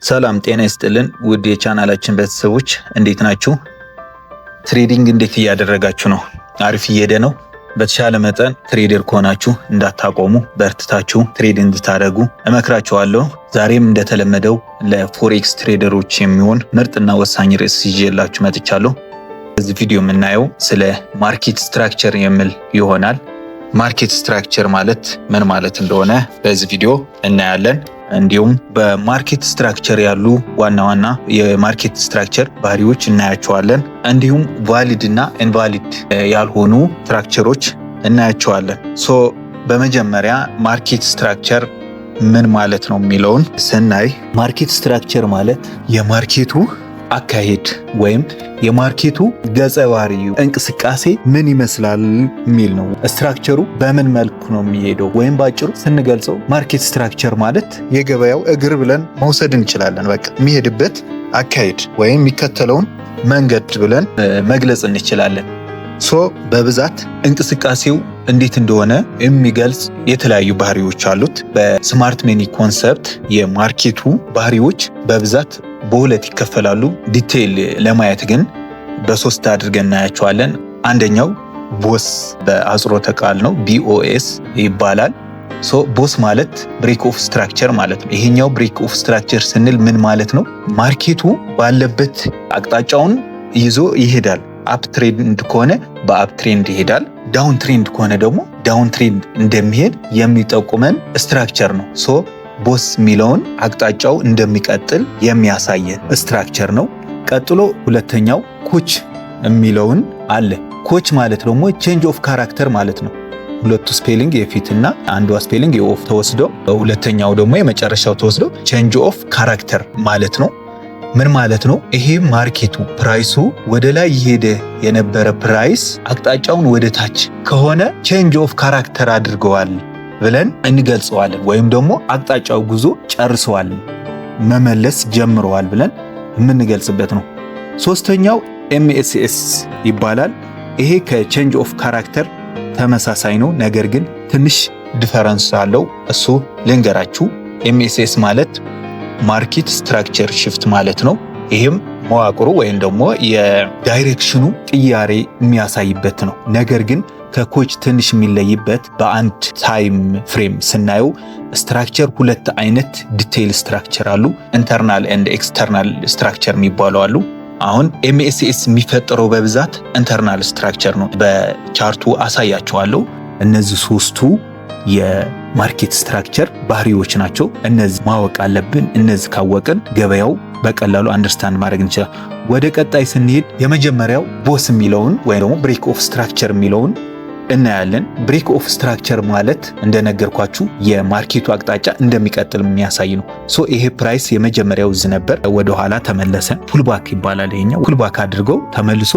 ሰላም ጤና ይስጥልን ውድ የቻናላችን ቤተሰቦች፣ እንዴት ናችሁ? Trading እንዴት እያደረጋችሁ ነው? አሪፍ እየሄደ ነው። በተሻለ መጠን trader ከሆናችሁ እንዳታቆሙ፣ በርትታችሁ trade እንድታደርጉ እመክራችኋለሁ። ዛሬም እንደተለመደው ለ forex trader ኦች የሚሆን ምርጥና ወሳኝ ርዕስ ይዤላችሁ መጥቻለሁ። በዚህ ቪዲዮ የምናየው ስለ market structure የሚል ይሆናል። Market structure ማለት ምን ማለት እንደሆነ በዚህ ቪዲዮ እናያለን። እንዲሁም በ market structure ያሉ ዋና ዋና የ market structure ባህሪዎች እናያቸዋለን። እንዲሁም valid እና invalid ያልሆኑ structure ኦች እናያቸዋለን። So በመጀመሪያ market structure ምን ማለት ነው የሚለውን ስናይ፣ market structure ማለት የ market ኡ አካሄድ ወይም የ market ኡ ገጸ ባህሪ እንቅስቃሴ ምን ይመስላል የሚል ነው። Structure ኡ በምን መልኩ ነው የሚሄደው? ወይም ባጭሩ ስንገልጸው market structure ማለት የገበያው እግር ብለን መውሰድ እንችላለን። በቃ የሚሄድበት አካሄድ ወይም የሚከተለውን መንገድ ብለን መግለጽ እንችላለን። So በብዛት እንቅስቃሴው እንዴት እንደሆነ የሚገልጽ የተለያዩ ባህሪዎች አሉት። በ smart money concept የ market ኡ ባህሪዎች በብዛት በሁለት ይከፈላሉ። Detail ለማየት ግን በሶስት አድርገን እናያቸዋለን። አንደኛው BOS በአጽሮተ ቃል ነው፣ BOS ይባላል። So BOS ማለት break of structure ማለት ነው። ይሄኛው break of structure ስንል ምን ማለት ነው? Market ኡ ባለበት አቅጣጫውን ይዞ ይሄዳል። Up trend ከሆነ በ up trend ይሄዳል። Down trend ከሆነ ደግሞ down trend እንደሚሄድ የሚጠቁመን structure ነው። So BOS የሚለውን አቅጣጫው እንደሚቀጥል የሚያሳየን structure ነው። ቀጥሎ ሁለተኛው CHoCH የሚለውን አለ። CHoCH ማለት ደግሞ change of character ማለት ነው። ሁለቱ spelling የፊትና አንዷ spelling የ of ተወስዶ፣ ሁለተኛው ደግሞ የመጨረሻው ተወስዶ change of character ማለት ነው። ምን ማለት ነው? ይሄ market ኡ price ኡ ወደ ላይ እየሄደ የነበረ price አቅጣጫውን ወደ ታች ከሆነ change of character አድርገዋል ብለን እንገልጸዋለን። ወይም ደግሞ አቅጣጫው ጉዞ ጨርሰዋል፣ መመለስ ጀምረዋል ብለን የምንገልጽበት ነው። ሶስተኛው MSS ይባላል። ይሄ ከ change of character ተመሳሳይ ነው፣ ነገር ግን ትንሽ difference አለው። እሱ ልንገራችሁ። MSS ማለት market structure shift ማለት ነው። ይህም መዋቅሩ ወይም ደግሞ የ direction ኑ ቅያሬ የሚያሳይበት ነው። ነገር ግን ከ CHoCH ትንሽ የሚለይበት በአንድ time frame ስናየው structure ሁለት አይነት detail structure አሉ። Internal and external structure የሚባሉ አሉ። አሁን MSS የሚፈጠረው በብዛት internal structure ነው። በ chart ኡ አሳያችኋለሁ። እነዚህ ሶስቱ የ market structure ባህሪዎች ናቸው። እነዚህ ማወቅ አለብን። እነዚህ ካወቅን ገበያው በቀላሉ understand ማድረግ እንችላለን። ወደ ቀጣይ ስንሄድ የመጀመሪያው BOS የሚለውን ወይም ደግሞ break of structure የሚለውን እናያለን። Break of structure ማለት እንደነገርኳችሁ የ market ኡ አቅጣጫ እንደሚቀጥል የሚያሳይ ነው። So ይሄ price የመጀመሪያው እዚህ ነበር፣ ወደኋላ ተመለሰ። Pullback ይባላል ይሄኛው። Pullback አድርገው ተመልሶ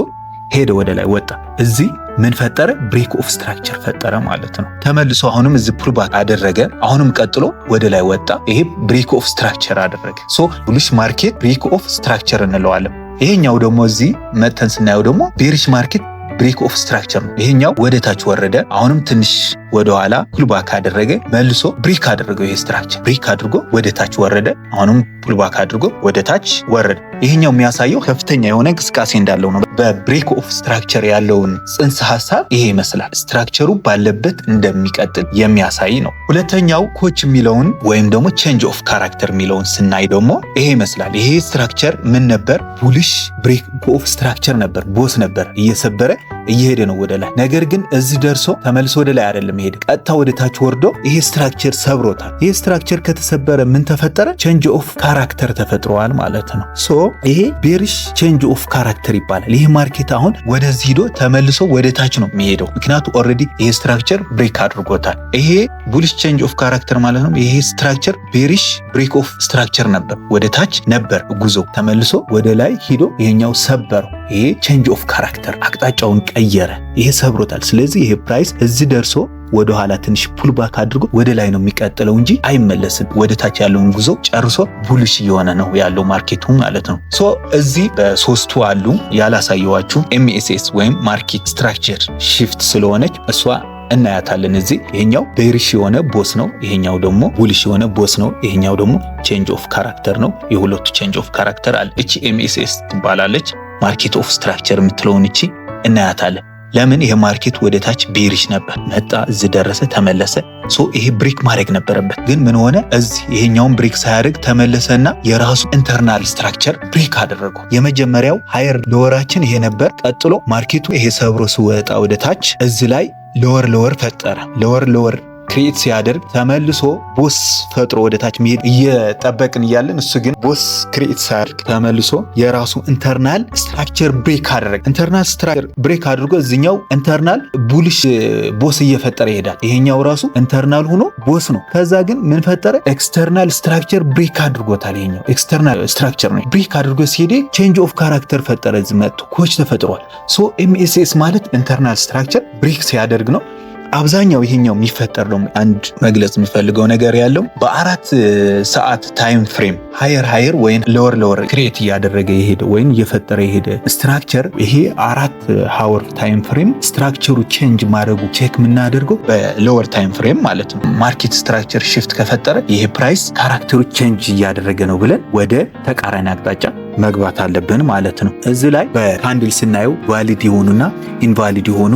ሄደ፣ ወደ ላይ ወጣ። እዚህ ምን ፈጠረ? Break of structure ፈጠረ ማለት ነው። ተመልሶ አሁንም እዚህ pullback አደረገ። አሁንም ቀጥሎ ወደ ላይ ወጣ። ይሄ break of structure አደረገ። So bullish market break of structure እንለዋለን። ይሄኛው ደግሞ እዚህ መተን ስናየው ደግሞ bearish market break of structure ነው። ይሄኛው ወደ ታች ወረደ። አሁንም ትንሽ ወደኋላ pullback አደረገ፣ መልሶ break አደረገው። ይሄ structure break አድርጎ ወደ ታች ወረደ። አሁንም pullback አድርጎ ወደ ታች ወረደ። ይሄኛው የሚያሳየው ከፍተኛ የሆነ እንቅስቃሴ እንዳለው ነው። በ break of structure ያለውን ጽንሰ ሀሳብ ይሄ ይመስላል። Structure ኡ ባለበት እንደሚቀጥል የሚያሳይ ነው። ሁለተኛው CHoCH የሚለውን ወይም ደግሞ change of character የሚለውን ስናይ ደግሞ ይሄ ይመስላል። ይሄ structure ምን ነበር? Bullish break of structure ነበር፣ BOS ነበር። እየሰበረ እየሄደ ነው ወደ ላይ። ነገር ግን እዚህ ደርሶ ተመልሶ ወደ ላይ አይደለም ሄደ፣ ቀጥታ ወደ ታች ወርዶ ይሄ structure ሰብሮታል። ይሄ structure ከተሰበረ ምን ተፈጠረ? Change of character ተፈጥሯል ማለት ነው። So ይሄ bearish change of character ይባላል። ይሄ market አሁን ወደዚህ ሂዶ ተመልሶ ወደ ታች ነው የሚሄደው፣ ምክንያቱ already ይሄ structure break አድርጎታል። ይሄ bullish change of character ማለት ነው። ይሄ structure bearish break of structure ነበር፣ ወደ ታች ነበር ጉዞ፣ ተመልሶ ወደ ላይ ሂዶ ይሄኛው ሰበረው። ይሄ change of character አቅጣጫውን ቀየረ። ይሄ ሰብሮታል። ስለዚህ ይሄ price እዚህ ደርሶ ወደ ኋላ ትንሽ pullback አድርጎ ወደ ላይ ነው የሚቀጥለው እንጂ አይመለስም። ወደ ታች ያለውን ጉዞ ጨርሶ bullish እየሆነ ነው ያለው market ኡ ማለት ነው። So እዚህ በሶስቱ አሉ ያላሳየዋችሁ MSS ወይም market structure shift ስለሆነች እሷ እናያታለን። እዚህ ይሄኛው bearish የሆነ BOS ነው። ይሄኛው ደግሞ bullish የሆነ BOS ነው። ይሄኛው ደግሞ change of character ነው። የሁለቱ change of character አለ። እቺ MSS ትባላለች። Market of structure የምትለውን እቺ እናያታለን። ለምን? ይሄ market ወደ ታች bearish ነበር፣ መጣ፣ እዚህ ደረሰ፣ ተመለሰ። So ይሄ break ማድረግ ነበረበት። ግን ምን ሆነ? እዚህ ይሄኛውን break ሳያደርግ ተመለሰና የራሱ internal structure break አደረገው። የመጀመሪያው higher lower ኣችን ይሄ ነበር። ቀጥሎ market ኡ ይሄ ሰብሮ ሲወጣ ወደ ታች እዚህ ላይ lower lower ፈጠረ። Lower lower create ሲያደርግ ተመልሶ BOS ፈጥሮ ወደ ታች መሄድ እየጠበቅን እያለን እሱ ግን BOS create ሳያደርግ ተመልሶ የራሱ internal structure break አደረገ። Internal structure break አድርጎ እዚኛው internal bullish BOS እየፈጠረ ይሄዳል። ይሄኛው ራሱ internal ሆኖ BOS ነው። ከዛ ግን ምን ፈጠረ? External structure break አድርጎታል። ይሄኛው external structure ነው። Break አድርጎ ሲሄድ change of character ፈጠረ። እዚህ መጥቶ CHoCH ተፈጥሯል። So MSS ማለት internal structure break ሲያደርግ ነው። አብዛኛው ይሄኛው የሚፈጠር ደግሞ አንድ መግለጽ የምፈልገው ነገር ያለው በ4 ሰዓት time frame higher higher ወይም lower lower create እያደረገ የሄደ ወይም እየፈጠረ የሄደ structure፣ ይሄ 4 hour time frame structure ኡ change ማድረጉ check የምናደርገው በ lower time frame ማለት ነው። Market structure shift ከፈጠረ ይሄ price character ኡ change እያደረገ ነው ብለን ወደ ተቃራኒ አቅጣጫ መግባት አለብን ማለት ነው። እዚህ ላይ በ candle ስናየው valid የሆኑና invalid የሆኑ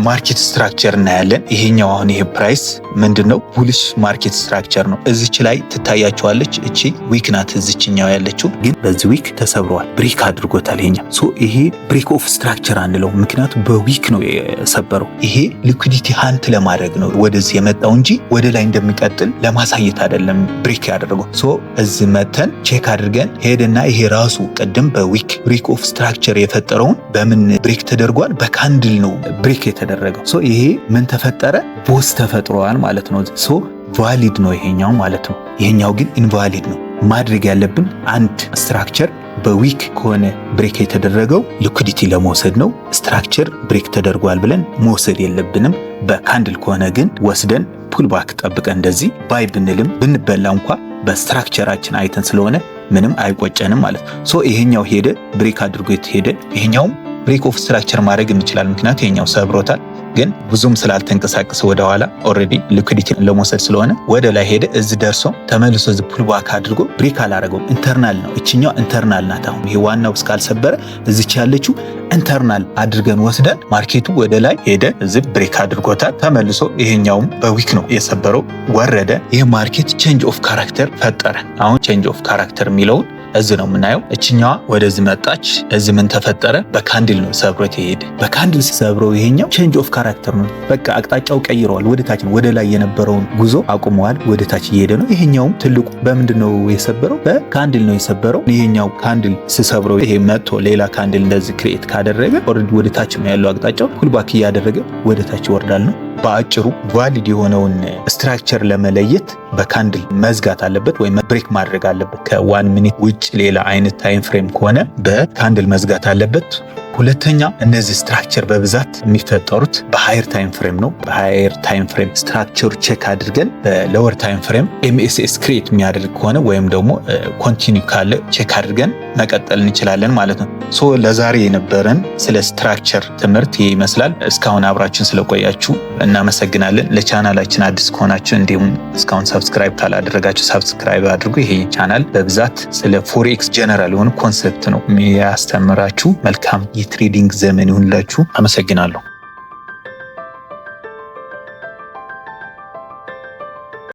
market structure እናያለን። ይሄኛው አሁን ይሄ price ምንድን ነው? Bullish market structure ነው። እዚች ላይ ትታያቸዋለች። እቺ wick ናት እዚችኛው ያለችው፣ ግን በዚህ wick ተሰብረዋል፣ break አድርጎታል። ይሄኛው so ይሄ break of structure አንለው፣ ምክንያቱም በ wick ነው የሰበረው። ይሄ liquidity hunt ለማድረግ ነው ወደዚህ የመጣው እንጂ ወደ ላይ እንደሚቀጥል ለማሳየት አይደለም break ያደረገው። So እዚህ መተን check አድርገን ሄደና ይሄ ራሱ ቅድም በ wick break of structure የፈጠረውን በምን break ተደርጓል? በ candle ነው break የተደረገው። So ይሄ ምን ተፈጠረ? BOS ተፈጥሯል ማለት ነው። So valid ነው ይሄኛው ማለት ነው። ይሄኛው ግን invalid ነው። ማድረግ ያለብን አንድ structure በ wick ከሆነ break የተደረገው liquidity ለመውሰድ ነው። Structure break ተደርጓል ብለን መውሰድ የለብንም። በ candle ከሆነ ግን ወስደን pullback ጠብቀን እንደዚህ buy ብንልም ብንበላ እንኳ በ structure ኣችን አይተን ስለሆነ ምንም አይቆጨንም ማለት ነው። So ይሄኛው ሄደ፣ break አድርጎ ሄደ። ይሄኛውም break of structure ማድረግ እንችላለን። ምክንያቱ ይሄኛው ሰብሮታል፣ ግን ብዙም ስላልተንቀሳቀሰ ወደኋላ already liquidity ለመውሰድ ስለሆነ ወደ ላይ ሄደ። እዚህ ደርሶ ተመልሶ እዚ pullback አድርጎ break አላረገውም። Internal ነው፣ እችኛው internal ናት። አሁን ይሄ ዋናው እስካልሰበረ እዚች ያለችው internal አድርገን ወስደን market ኡ ወደ ላይ ሄደ። እዚ break አድርጎታል። ተመልሶ ይሄኛውም በ wick ነው የሰበረው፣ ወረደ። ይሄ market change of character ፈጠረ። አሁን change of character የሚለውን እዚህ ነው የምናየው። እችኛዋ ወደዚህ መጣች። እዚህ ምን ተፈጠረ? በ candle ነው ሰብሮት የሄደ። በ candle ሰብሮ ይሄኛው change of character ነው። በቃ አቅጣጫው ቀይረዋል። ወደ ታች ነው። ወደ ላይ የነበረውን ጉዞ አቁመዋል። ወደ ታች እየሄደ ነው። ይሄኛውም ትልቁ በምንድን ነው የሰበረው? በ candle ነው የሰበረው። ይሄኛው candle ስሰብረው ይሄ መጥቶ ሌላ candle እንደዚህ create ካደረገ already ወደ ታች ነው ያለው አቅጣጫው። Pullback እያደረገ ወደ ታች ይወርዳል ነው። በአጭሩ valid የሆነውን structure ለመለየት በ candle መዝጋት አለበት ወይም break ማድረግ አለበት። ከ 1 minute ውጭ ሌላ አይነት time frame ከሆነ በ candle መዝጋት አለበት። ሁለተኛ፣ እነዚህ structure በብዛት የሚፈጠሩት በ higher time frame ነው። በ higher time frame structure ኡ check አድርገን በ lower time frame MSS create የሚያደርግ ከሆነ ወይም ደግሞ continue ካለ check አድርገን መቀጠል እንችላለን ማለት ነው። So ለዛሬ የነበረን ስለ structure ትምህርት ይህ ይመስላል። እስካሁን አብራችሁን ስለቆያችሁ እናመሰግናለን። ለቻናላችን አዲስ ከሆናችሁ እንዲሁም እስካሁን subscribe ካላደረጋችሁ subscribe አድርጉ። ይሄ ቻናል በብዛት ስለ forex general የሆኑ concept ነው የሚያስተምራችሁ። መልካም የ trading ዘመን ይሁንላችሁ። አመሰግናለሁ።